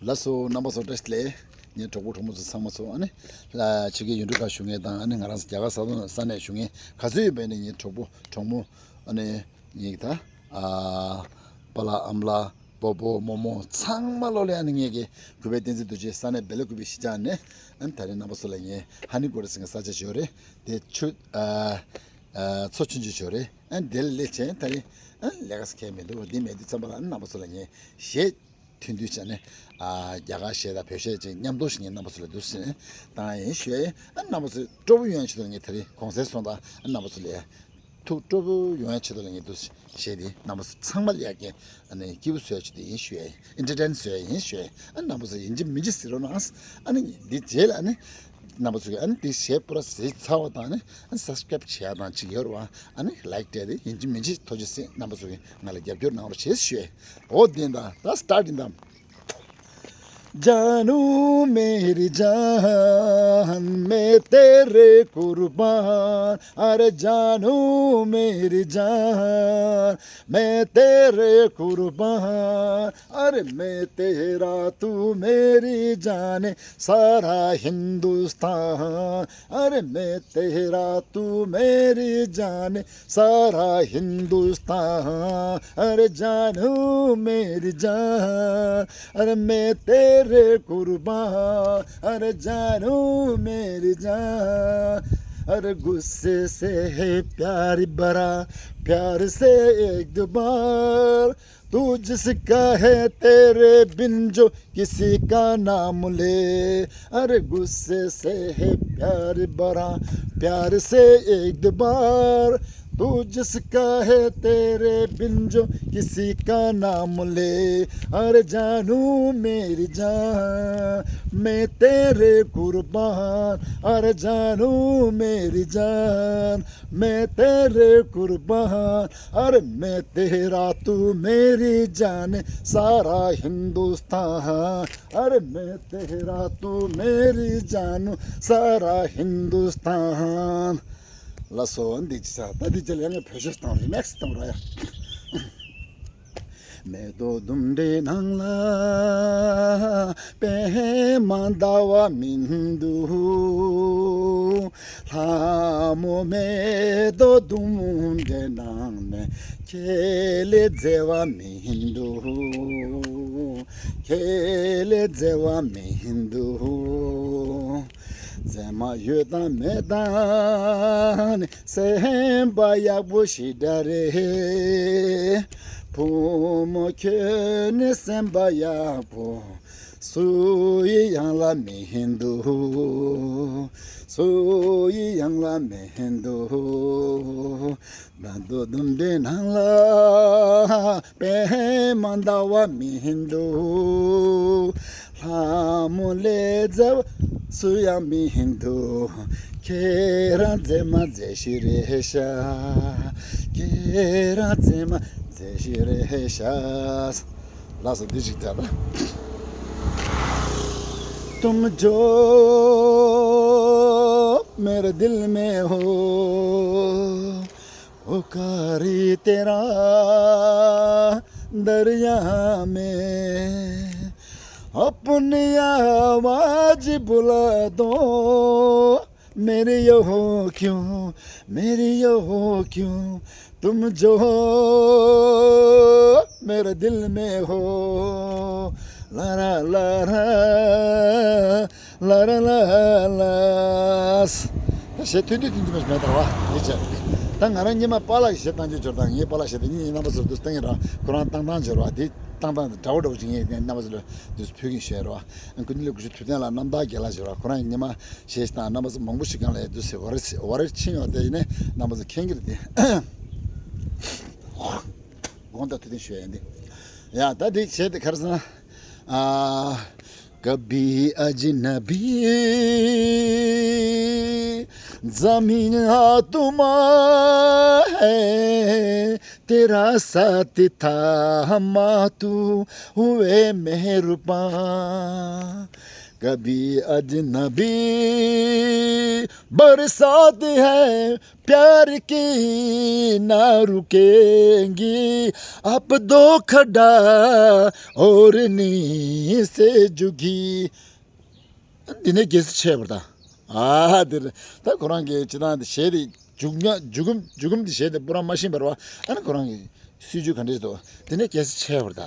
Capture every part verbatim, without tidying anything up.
ལགས་སོ། རྣམ་པ་ཚོ་བཀྲ་ཤིས་བདེ་ལེགས། ངའི་གྲོགས་པོ་གྲོགས་མོ་ཚོ་ཚང་མ་ཚོ་ཨ་ནི་ལ་ཕྱི་རྒྱལ་ཡུལ་གྲུ་ཁག་བཞུགས་མཁན་དང་ཨ་ནི་ང་རང་ཚོ་རྒྱ་གར་ས་ས་གནས་བཞུགས་མཁན་ག་ཚོད་ཡོད་པ་ཨ་ནི་ངའི་གྲོགས་པོ་གྲོགས་མོ་ཨ་ནི་ངེད་ཀྱི་ད་ཨ་པཱ་ལགས་ཨ་མ་ལགས་སྤོ་བོ་རྨོ་མོ་ཚང་མ་ལོ་ལ་ཨ་ནི་ངེད་ཀྱི་གུས་པའི་བསྟན་འཛིན་རྡོ་རྗེ་ས་གནས་སྦེ་ལ་ཀུ་པི་གཞིས་ཆགས་ནས་ཨ་ནི་ད་རེས་རྣམ་པ་ཚོ་ལ་ངས་ཧ་ནི་ཀོ་རི་ཟེར་མཁན་ས་ཆ་ཅིག་ཡོད་རེད། དེ་ཆུ་ཨ་ཨ་མཚོ་ཆུང་ཆུང་ཅིག་ཡོད་རེད། ཨ་ནི་དེ་ལ་སླེབས་བྱས་ད་རེས་ཨ་ནི་ལས་ཀ་ཟེར་མཁན་མི་འདུག་འདི་མེད་དུས་ཙམ་པ་ལ་ཨ་ནི་རྣམ་པ་ཚོ་ལ་ངས་གཞས་ཐུང་ཐུང་བྱས་ནས་ཨ་རྒྱ་གར་གཞས་དང་བོད་གཞས་ཅིག་མཉམ་དུ་ཞིག་ངས་རྣམ་པ་ཚོ་ལ་འདུག་སེ་བཏང་ཡིན་ཞུ་ཡ་ཡིན། ཨ་རྣམ་པ་ཚོས་སྤྲོ་པོ་ཡོང་ཡ་ཆེད་དུ་ངས་དེ་རིང་གུང་སེང་སོང་ཙང་ཨ་རྣམ་པ་ཚོ་ལ་ཐུགས་སྤྲོ་པོ་ཡོང་ཡ་ཆེད་དུ་ལ་ངས་འདུག་སེ་གཞས་འདི་རྣམ་པ་ཚོ་ཚང་མ་ལ་ཡ་གན་ཨ་ནི་སྐྱིད་པོ་བཟོ་ཡ་ཆེད་དུ་ཡིན་ཞུ་ཡ་ཡིན། ཨེན་ཊར་ཊེན་བཟོ་ཡ་ཡིན་ཞུ་ཡ་ཡིན། ཨ་རྣམ་པ་ཚོ་ཡིན་གཅིག་མིན་གཅིག་གཟིགས་རོགས་གནང་། ཨ་ནི་འདི་རྗེས་ལ་ཨ་ནི་རྣམ་པ་ཚོ་གིས་ཨ་ནི་འདི་གཞས་པུ་ར་གཟིགས་ཚར་བ་དང་ཨ་ནི་ཨ་ནི་སབ་སི་ཀ་རེབ་བྱེད་ཡ་དང་ཅིག་ཡོད་རེད་བ། ཨ་ནི་ལའིཀ་སྤྲད་དེ་ཡིན་གཅིག་མིན་གཅིག་ཐུགས་རྗེ་ཆེ། རྣམ་པ་ཚོ་གིས་ང་ལ་རྒྱབ་སྐྱོར་གནང་རོགས་བྱེད་ཞུ་ཡ་ཡིན། འོ་དེ་འདྲ་ད་སི་ཊར་ཊི་ཡིན་ད། جانو میری جان، میں تیرے قربان، ارے جانو میری جان، میں تیرے قربان، ارے میں تیرا تو میری جان، سارا ہندوستان، ارے میں تیرا تو میری جان، سارا ہندوستان، ارے جانو میری جان، ارے میں تیرے قربان، ارے جانو میری جان، ارے غصے سے ہے پیار بھرا، پیار سے ایک دو بار، تو جس کا ہے تیرے بن جو کسی کا نام لے، ارے غصے سے ہے پیار بھرا، پیار سے ایک دو بار، تو جس کا ہے تیرے بن جو کسی کا نام لے، ارے جانو میری جان، میں تیرے قربان، ارے جانو میری جان، میں تیرے قربان، ارے میں تیرا تو میری جان، سارا ہندوستان، ارے میں تیرا تو میری جان، سارا ہندوستان. ལགས་སོ། འདི་ཅི་ས་ད་འདི་ཅི་ལས་ངས་བོད་གཞས་བཏང་རེད། མེག་སི་བཏང་ར་ཡ། མེ་ཏོག་ལྡུམ་རའི་ནང་ལ་པད་མ་ཟླ་བ་མི་འདུག་ལྷ་མོ་མེ་ཏོག་ལྡུམ་རའི་ནང་ནས་ཁྱེད་ལས་མཛེས་པ་མི་འདུག་ཁྱེད་ལས་མཛེས་པ་མི་འདུག་མཛེས་མ་ཡོད་དང་མེད་དང་ནི་སེམས་པ་ཡག་པོ་ཞེ་དྲག་རེད། བུ་མོ་ཁྱོད་ནི་སེམས་པ་ཡག་པོ། སུ་ཡི་ཡང་ལ་མི་འདུག་སུ་ཡི་ཡང་ལ་མི་འདུག་མེ་ཏོག་ལྡུམ་རའི་ནང་ལ་པད་མ་ཟླ་བ་མི་འདུག་ལྷ་མོ་ལས་མཛེས་པ་སུ་ཡང་མི་འདུག་ཁྱེད་རང་མཛེས་མ་མཛེས་ཤོས་རེད་ཤག་ཁྱེད་རང་མཛེས་མ་མཛེས་ཤོས་རེད་ཤག་ལགས་སོ། འདི་ཞིག་བྱ་ལ། तुम जो मेरे दिल में हो, वो कारी तेरा दरिया में अपनी आवाज बुला दो। मेरी यो हो क्यों, मेरी यो हो क्यों, तुम जो हो मेरे दिल में हो। Lara Lara, Lara Lara. ད་གཞས་ཐུང་ཐུང་ཐུང་ཐུང་མེད་པ་རེད་བ། ཡིན་ཅེ། ད་ང་རང་ཉི་མ་པཱ་ལགས་ཀྱི་གཞས་བཏང་རྒྱུ་འབྱོར་དང་ངའི་པཱ་ལགས་གཞས་དེ་གཉིས་རྣམ་པ་ཚོར་དུ་བཏང་གི་ར། ཁོ་རང་བཏང་སྟངས་འབྱོར་བ་དེ་བཏང་སྟངས་དེ་འདྲ་བོ་འདྲ་བོ་ཅིག་ངས་རྣམ་པ་ཚོར་དུ་ཕུལ་གྱིན་བཞག་ར། ཀུན་གླེང་དགུ་བཅུ་དུས་སྟོན་ལ་རྣམ་ཐར་རྒྱལ་ལ་འབྱོར་བ། ཁོ་རང་གི་ཉི་མ་གཞས་ཤིག་དང་རྣམ་པ་ཚོ་མང་པོ་ཞིག་སྒང་ལ་ཡ་དུ་སེ་བར་བར་ཕྱིན་ཡོད་དེ་ཡིན་ནས་རྣམ་པ་ཚོ་མཁྱེན་གྱི་རེད་དེ། དགོངས་དག་ཐུགས་བདེན་ཞུ་ཡ་ཡིན་ཏེ། ཡ་ད་དེ་བྱས་ཏེ་ཁར་སང་ཨ། कभी अजनबी ज़मीन आसमां है, तेरा साथ थामा तू हुए मेहरबान। कभी अजनबी बरसात है, प्यार की ना रुकेंगी, अब दो खड्डा और नी से जुगी. འདི་ནས་རྒྱལ་སྲིད་ཆེ་བར་ད། ཨ་འདིར་ད་ཁོ་རང་གི་སྤྱི་བཏང་འདི་གཞས་དེ་མཇུག་ཉ་མཇུག་གུམ་མཇུག་གུམ་འདི་གཞས་དེ་པུ་ར་མ་ཤེས་པར་བ། ཨ་ནི་ཁོ་རང་གི་སྲིད་ཇུས་ག་འདྲས་འདུག་འདི་ནས་རྒྱལ་སྲིད་ཆེ་བར་ད།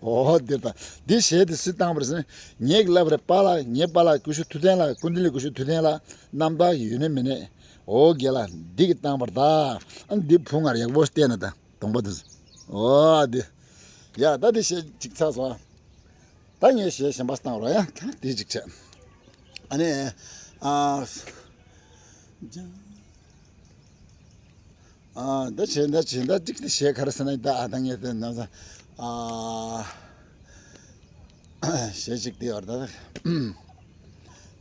ཨོ་འདིར་ད་འདི་གཞས་དེ་སུས་བཏང་བར་ཟེར་ན། ངས་ཀྱི་ལབ་རེད། པཱ་ལགས། ངའི་པཱ་ལགས་སྐུ་ཞབས་ཐུབ་བསྟན་ལགས། ཀུན་བདེ་ལགས། སྐུ་ཞབས་ཐུབ་བསྟན་ལགས། རྣམ་དག་ཡོད་ནི་མིན་ནི། ཨོ་རྒན་ལགས་འདི་གི་བཏང་བར་ད། ཨ་འདི་བུ་ངར་ཡག་པོ་བལྟས་ན་ད་གདོང་པ་དུ། ཨོ་འདི། ཡ་ད་འདི་གཞས་ཅིག་ཚར་སོང་། ད་ངས་གཞས་གཞན་པ་བཏང་རོགས་ཡ། ད་དེ་གཅིག་བྱས། ཨ་ནི། ཨ། ཨ། ད་བྱས་ད་བྱས་ད་གཅིག་དེ་གཞས་ག་རེ་ཟེར་ན་ད་ཨ་ད་ངས་དེ་ན་ས། ཨ། གཞས་གཅིག་དེ་ཡོད་རེད་ད།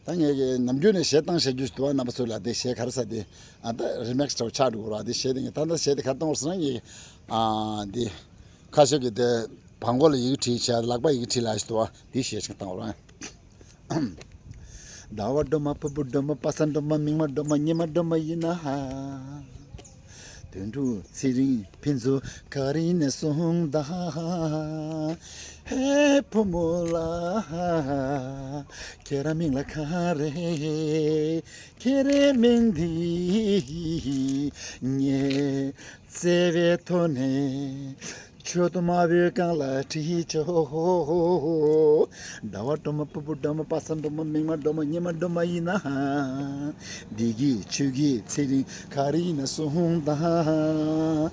ད་ངས་ཀྱི་ནམ་རྒྱུན་ནས་གཞས་བཏང་བཤད་རྒྱུ་ཞིག་འདུག་བ། རྣམ་པ་ཚོ་ལ་དེ་གཞས་ག་རེ་ཟེར་དེ། ཨ་ད་རི་མེག་སི་འདྲ་བོ་ཆགས་འགྲོ་གི་རེད་བ། དེ་གཞས་དེ་ངས་ད་ད་གཞས་དེ་ག་རེ་བཏང་བ་ཟེར་ན་ངས། ཨ། དེ། ཁ་ཤས་ཀྱིས་དེ་བང་མགོ་ལ་ཡི་གེ་བྲིས་བྱས། ལག་པ་ཡི་གེ་བྲིས་ལ་ཞིག་འདུག་བ། དེ་གཞས་ཤིག་བཏང་བ་རང་། ཟླ་བ་སྒྲོལ་མ། ཕུར་བུ་སྒྲོལ་མ། པ་སངས་སྒྲོལ་མ། མིག་དམར་སྒྲོལ་མ། གཉིས་དམར་སྒྲོལ་མ་ཡིན་ན་ཧ། དོན་གྲུབ་ཚེ་རིང་ཕུན་ཚོགས་ག་རེ་ནས་གསུངས་ད། ཧེ་བུ་མོ་ལགས། ཁྱེད་རང་མིང་ལ་ག་རེ། ཁྱེད་རའི་མིང་འདི་ངས་བརྩེ་བའི་ཐོག་ནས་མཆོད་དུ་མ་བོས་གང་ལ་བྲིས་ཆོག་ཟླ་བ་སྒྲོལ་མ། ཕུར་བུ་སྒྲོལ་མ། པ་སངས་སྒྲོལ་མ། མིག་དམར་སྒྲོལ་མ། གཉིས་དམར་སྒྲོལ་མ་ཡིན་ན་ཧ། བདེ་སྐྱིད་ཆོས་སྐྱིད་ཚེ་རིང་ག་རེ་ཡིན་ན་གསུངས་དང་།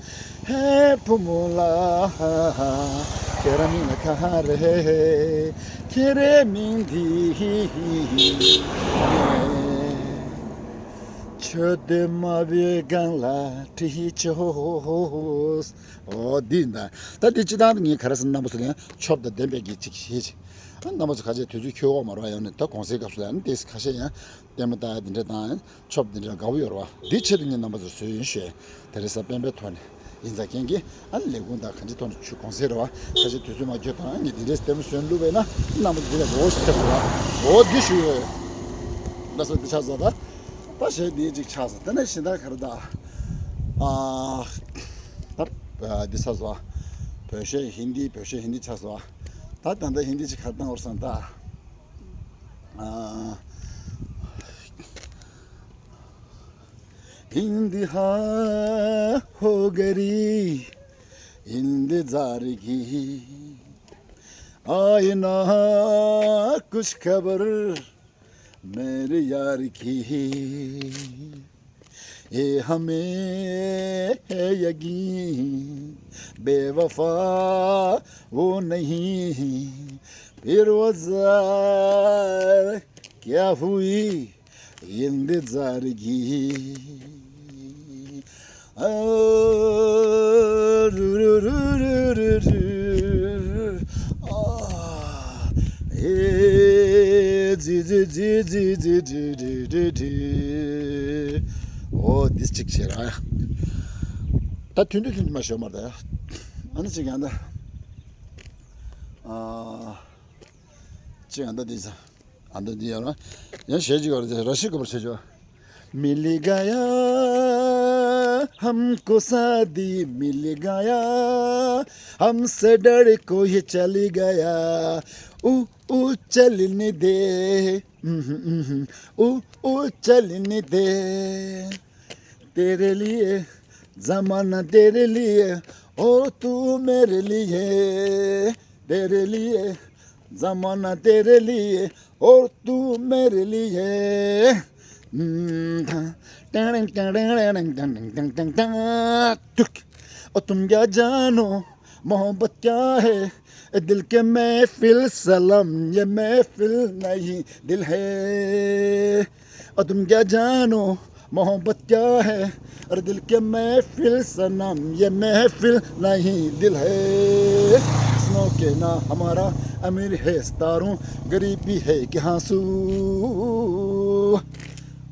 ཧེ་བུ་མོ་ལགས། ཁྱེད་རང་མིང་ལ་ག་རེ། ཁྱེད་རའི་མིང་འདི་མཆོད་དུ་མ་བོས་གང་ལ་བྲིས་ཆོག་ཨོ་འདི་ཡིན་ད། ད་འདི་སྤྱི་བཏང་དུ་ངས་ག་རེ་ཟེར་ན། རྣམ་པ་ཚོ་ལ་ཡང་ཆོབ་དང་ལྡན་པའི་གི་ཅིག་བྱེད་ཅིག་ཨ་རྣམ་པ་ཚོ་ཁ་ཤས་དུས་ཚོད་འཁྱོལ་འོག་མ་རོགས་ཡང་ནས་ད་གུང་སེང་སྐབས་སུ་ལ་ཡང་ནས་ཏེས་ཁ་ཤས་ཡང་ལྟད་མོ་ལྟ་ཡ་འདི་འདྲ་དང་ཆོབ་འདི་འདྲ་དགའ་བོ་ཡོད་རེད་བ། འདི་ཆེད་དུ་ངས་རྣམ་པ་ཚོ་བཟོས་ཡིན་ཞུས། དེ་རེས་གཟའ་སྤེན་པའི་ཐོག་ནས་ཡིན་ཙང་རྐྱེན་གྱིས་ཨ་ནི་ལས་ཁུངས་དང་གང་ཅི་ཐོག་ནས་ཆུ་གུང་སེང་རེད་བ། ཁ་ཤས་དུས་ཚོད་མ་འཁྱོལ་དང་ངས་འདི་འདྲའི་ལྟད་མོ་བཟོས་བླུགས་པས་ན་རྣམ་པ་འདི་ལ་རོགས་ཤིག་ཐེབས་རེད་བ། འོ་འདི་ཞུ་ཡོད། ལ་སོ་འདི་ཆགས་སོང་ད། ད་གཞས་འདི་གཅིག་ཆགས་སོང་། དེ་ནས་གཞན་དག་ག་རེ་ད། ཨ། ད་འདི་ས་སོ། བོད་གཞས་ཧིན་དི། བོད་གཞས་ཧིན་དི་ཆགས་སོང་། ད་ད་ལྟ་ཧིན་དི་ཅིག་ག་རེ་བཏང་བར་སོང་ད། ཨ། हिंद हाँ हो गरी, हिंद जार की, आए ना कुछ खबर मेरे यार की। ये हमें है यकीन, बेवफा वो नहीं, फिर वो जार क्या हुई इंतजार की। आ, रु, रु, रु, आ, ए, जी, जी, जी, जी, जी, जी, जी, जी, जी। ཨོ་འདི་གཅིག་བྱས་ར། ད་ཐུང་ཐུང་ཐུང་ཐུང་མ་ཤོད་མར་ད་ཡ། ཨ་ནི་གཅིག་ཡང་ད། ཨ། གཅིག་ཡང་ད་འདི་ས། ཨ་ད་འདི་ཡང་ར། ཡང་གཞས་གཅིག་ཡོད་རེད། ར་ཤི་གོ་བར་བྱེད་ཆོག मिल गया हमको शादी मिल गया, हमसे डर कोई चल गया, ऊ ऊ चलने दे, ऊ ऊ चलने दे। तेरे लिए जमाना तेरे लिए, और तू मेरे लिए, तेरे लिए जमाना तेरे लिए, और तू मेरे लिए। हम्म, टैंग, टैंग, टैंग, टुक। और तुम क्या जानो मोहब्बत क्या है, दिल के महफिल सलाम, ये महफिल नहीं दिल है। और तुम क्या जानो मोहब्बत क्या है, और दिल के महफिल सनम, ये महफिल नहीं दिल है। सुनो के ना हमारा अमीर है सितारों, गरीबी है कि हाँसू।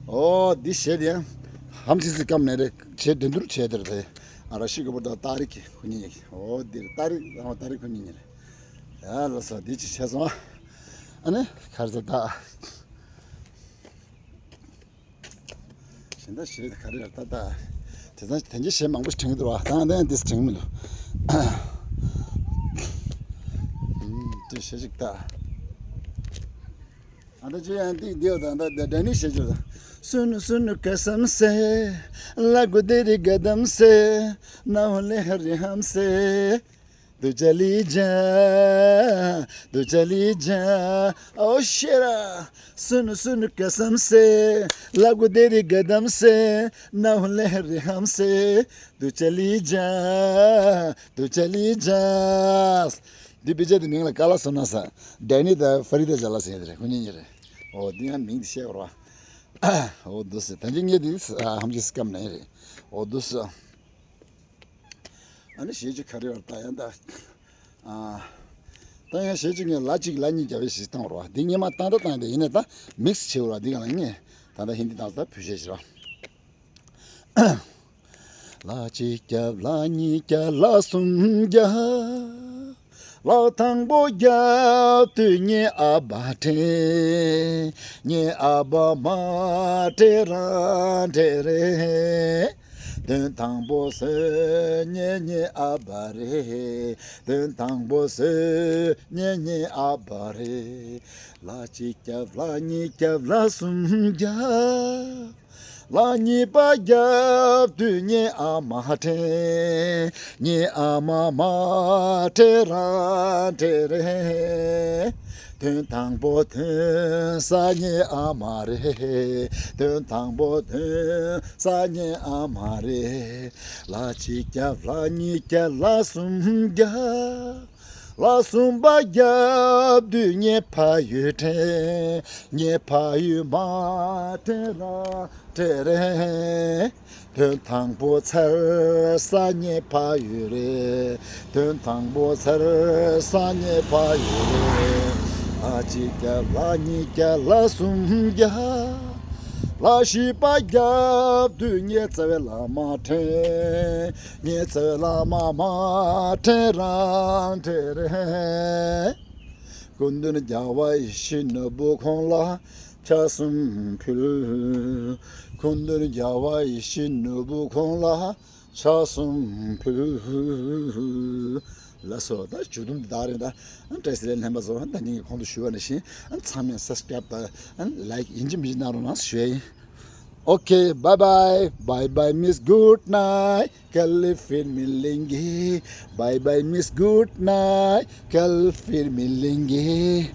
ཨོ་འདི་གཞས་དེ་ཡང་ཧམ་སི་སི་སྐམ་ནས་རེད། བྱེད་དེ་འདུར་བྱེད་དེར་རེད། ཨ་ར་ཤི་ག་པུར་དང་ཏཱ་རིག་ཁོ་གཉིས་ཡིན། ཨོ་འདིར་ཏཱ་རིག་ཨོ་ཏཱ་རིག་ཁོ་གཉིས་ཡིན། ཡ་ལ་ས་འདི་ཅི་བྱས་སོང་། ཨ་ནི་ག་རེ་ཟེར་ད། གཞན་དག་གཞས་ག་རེ་ཡོད་ད་ད། དེ་ཚང་དེ་འདྲའི་གཞས་མང་པོ་ཞིག་དྲན་གྱི་འདུག་བ། ད་ང་དེ་འདི་དྲན་གྱི་མི་འདུག་ཨ་འདི་གཞས་ཅིག་ད། ཨ་ད་ཅི་ཡང་འདི་འདི་ཡོད་ད། ད་ད་ནི་གཞས་ཅིག་ད། सुन सुन कसम से, लागू तेरे कदम से, ना हो ले हर हमसे। तू चली जा, तू चली जा, ओ शेरा। सुन सुन कसम से, लागू तेरे कदम से, ना हो ले हर हमसे। तू चली जा, तू चली जा। འདི་དཔེ་ཆ་དེ་མིང་ལ་ཀ་ལ་སོ་ན་ས། ཌེ་ནི་དང་ཧྥ་རི་ད་ཇ་ལ་ཟེར་ཡ་དེ་རེད། ཁོ་གཉིས་གཉིས་རེད། འོ་འདི་ཡང་མིང་དེ་བཤད་རོགས། འོ་འདུག་སེ། ད་ཅི་ངས་འདི་ཧམ་གྱི་སྐམ་ནས་རེད། འོ་འདུག་སེ། ཨ་ནི་གཞས་ཅིག་ག་རེ་ཡོད་ད་ཡང་ད། ཨ། ད་ཡང་གཞས་ཅིག་ངས་ལ་གཅིག་ལ་གཉིས་རྒྱབ་པའི་གཞས་བཏང་རོགས། འདི་སྔོན་མ་བཏང་ད་བཏང་དེ་ཡིན་ནས་ད་མིག་སི་བྱེད་རོགས། འདི་ག་ལ་ངས་ད་ད་ཧིན་དི་བཏང་ད་བོད་གཞས་བྱེད་རོགས། ལ་གཅིག་རྒྱབ་ལ་གཉིས་རྒྱབ་ལ་གསུམ་རྒྱབ། ལ་དང་པོ་རྒྱབ་དུས་ངའི་ཨ་ཕ་དྲན། ངའི་ཨ་ཕ་མ་དྲན་རང་དྲན་རེད། དོན་དང་པོ་སུ་ངའི་ངའི་ཨ་ཕ་རེད། དོན་དང་པོ་སུ་ངའི་ངའི་ཨ་ཕ་རེད། ལ་གཅིག་རྒྱབ་ལ་གཉིས་རྒྱབ་ལ་གསུམ་རྒྱབ། ལ་གཉིས་པ་རྒྱབ་དུས་ངའི་ཨ་མ་དྲན། ངའི་ཨ་མ་མ་དྲན་རང་དྲན་རེད། དོན་དང་པོ་ཐོན་ས་ངའི་ཨ་མ་རེད། དོན་དང་པོ་ཐོན་ས་ངའི་ཨ་མ་རེད། ལ་གཅིག་རྒྱབ་ལ་གཉིས་རྒྱབ་ལ་གསུམ་རྒྱབ། ལ་གསུམ་པ་རྒྱབ་དུས་ངའི་ཕ་ཡུལ་དྲན། ངའི་ཕ་ཡུལ་མ་དྲན་རང་དྲན་རེད། དོན་དང་པོ་ཚར་ས་ངའི་ཕ་ཡུལ་རེད། དོན་དང་པོ་ཚར་ས་ངའི་ཕ་ཡུལ་རེད། ལ་གཅིག་རྒྱབ་ལ་གཉིས་རྒྱབ་ལ་གསུམ་རྒྱབ། ལ་བཞི་པ་རྒྱབ་དུས་ངའི་རྩ་བའི་བླ་མ་དྲན། ངའི་རྩ་བའི་བླ་མ་མ་དྲན་རང་དྲན་རེད། སྐུ་མདུན་རྒྱལ་བ་ཡིད་བཞིན་ནོར་བུ་ཁོང་ལ་ཕྱག་གསུམ་ཕུལ། སྐུ་མདུན་རྒྱལ་བ་ཡིད་བཞིན་ནོར་བུ་ཁོང་ལ་ཕྱག་གསུམ་ཕུལ། ལགས་སོ། ད་མཇུག་སྡོམ་འདི་དག་རེད། ད་བཀྲ་ཤིས་བདེ་ལེགས་ལྷན་པ་ཚོ། ད་ཉིན་གྱི་གོང་དུ་ཞུས་པ་ནང་བཞིན་ཚང་མས་སབ་སི་ཀྲའིབ་དང་ལའིཀ་ཡིན་གཅིག་མིན་གཅིག་གནང་རོགས་གནང་ཞུ་ཡ་ཡིན། Okay, bye bye. Bye bye, miss. Good night. कल फिर मिलेंगे. Bye bye, miss. Good night. कल फिर मिलेंगे.